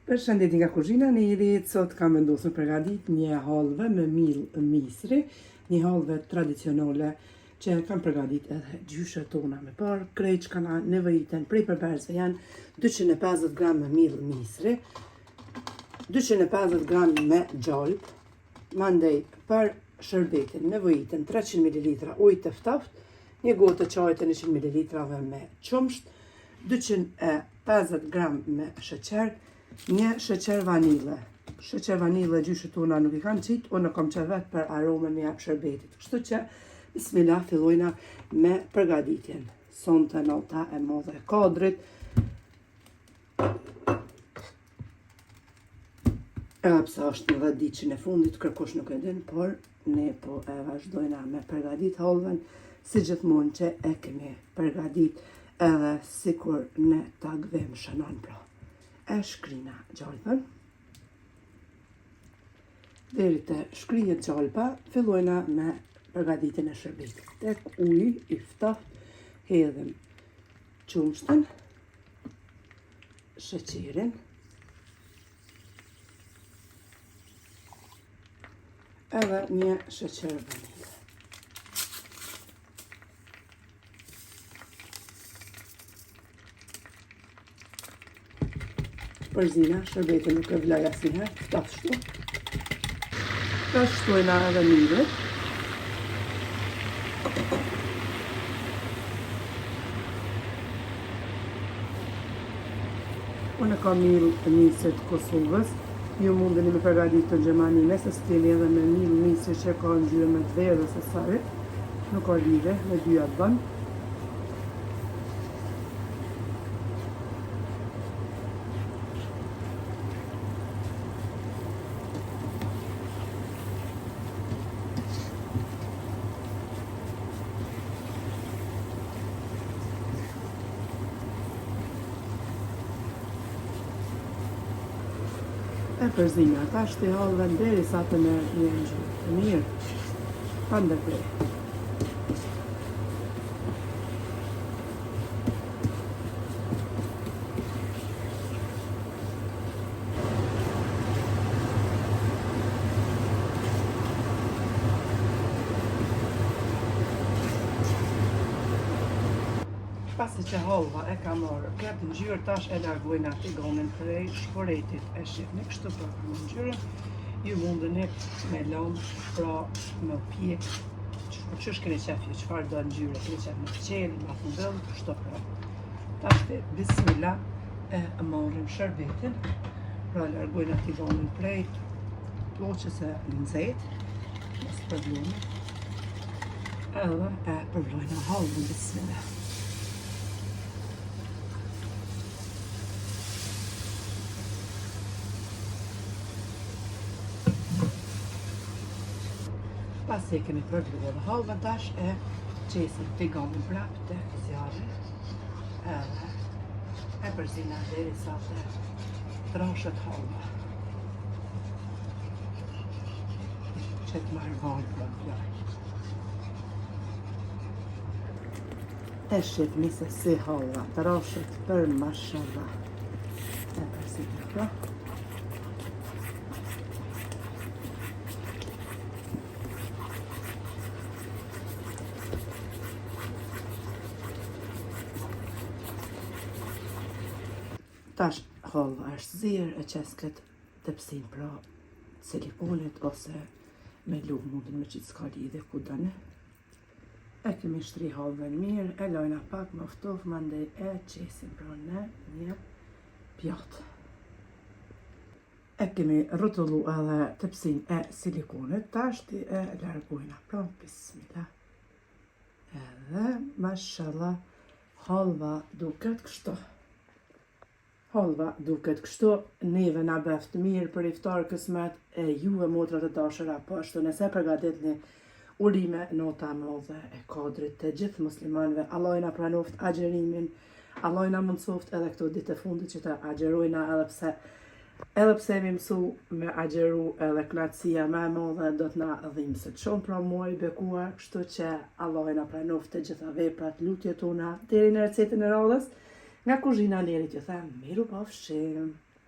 Përshëndetje nga kuzhina e Nerit, sot kam vendosur përgatit një hallve me mill misri, një hallve tradicionale që e kanë përgatit edhe gjyshet tona me parë, krejt çka na nevojiten prej përbërësve janë 250 gram me mill misri, 250 gram me gjalp, mandej për shërbetin nevojiten 300 ml ujë të ftohtë, një gotë të çajit të 100 ml me qumsht, 250 gram me sheqer, një sheqer vanille. Sheqer vanille gjyshet tona nuk i kanë qitë, unë kam qef vetë për aromën me jap shërbetit. Kështu që, bismillah, fillojna me përgatitjen. Sonte nata e madhe e kadrit, Edhe pse është në 10 ditëshin e fundit, kërkush nuk e din, por ne po e vazhdojna me përgadit hallven, si gjithmonë që e kemi përgadit edhe sikur në takvim shënon pra. E shkrina gjalpën. Deri të shkrihet gjalpa, fillojna me përgaditjen e shërbetit. Tek uji i ftohtë hedhim qumështin, sheqerin, edhe një sheqer vanille. Përzina, shërbetin nuk e vloj asnjëherë, ftohtë shtu. Tash shtojna edhe millin. Unë kam mill misri të Kosovës, ju mundeni me përgatit në Gjermani, nëse s'keni edhe me mill misri që ka ngjyrë më të verdhë ose sari, nuk ka lidhje, me dyja të bën. E përzina, tashti hallven derisa të merr një ngjyrë të mirë, pa ndërprerë. Pasi që hallva e ka marrë këtë ngjyrë, tash e largojna tiganin prej shporetit. E shihni kështu pra ka marrë ngjyrën, ju mundeni me lanë pra me u pjek, qysh keni qef ju, çfarë do ngjyre, keni qef me qelë, me thëndëll, kështu pra. Tashti, bismillah, e marrim shërbetin, pra largojna tiganin prej pllaqës së nxehtë, mos përvloni, edhe e përvlojna hallvën, bismillah. Pasi e kemi përvlu edhe hallvën tash e qesim tiganin prapë te zjarri edhe e përzina derisa të trashet hallva që të marrë valë për flaj. E shihni se si hallva trashet për mashallah. E përzina pra. Tash hallva është zier e qes këtë tepsin pra silikonit ose me lugë mundën me qitë s'ka lidhje ku doni. E kemi shtri hallvën mirë, e lojna pak me u ftof, mandej e qesim pra në një pjatë. E kemi rrotullu edhe tepsin e silikonit, tashti e largojna, pra bismillah. Edhe, mashallah, hallva duket kështu. Hallva duket kështu, neve na bëft mirë për iftar kësmet e juve motrat e dashura, po ashtu nëse përgatitni urime nata e madhe e kadrit të gjithë muslimanëve, Allahu na pranoft agjerimin, Allahu na mundsoft edhe këto ditë të fundit që të agjerojna edhe pse edhe pse jemi mësu me agjeru edhe kënaqësia më e madhe do të na dhimbset shumë pra muaj i bekuar, kështu që Allahu na pranoft të gjitha veprat, lutjet tona deri në recetën e radhës. Nga kuzhina e Nerit ju them mirupafshim.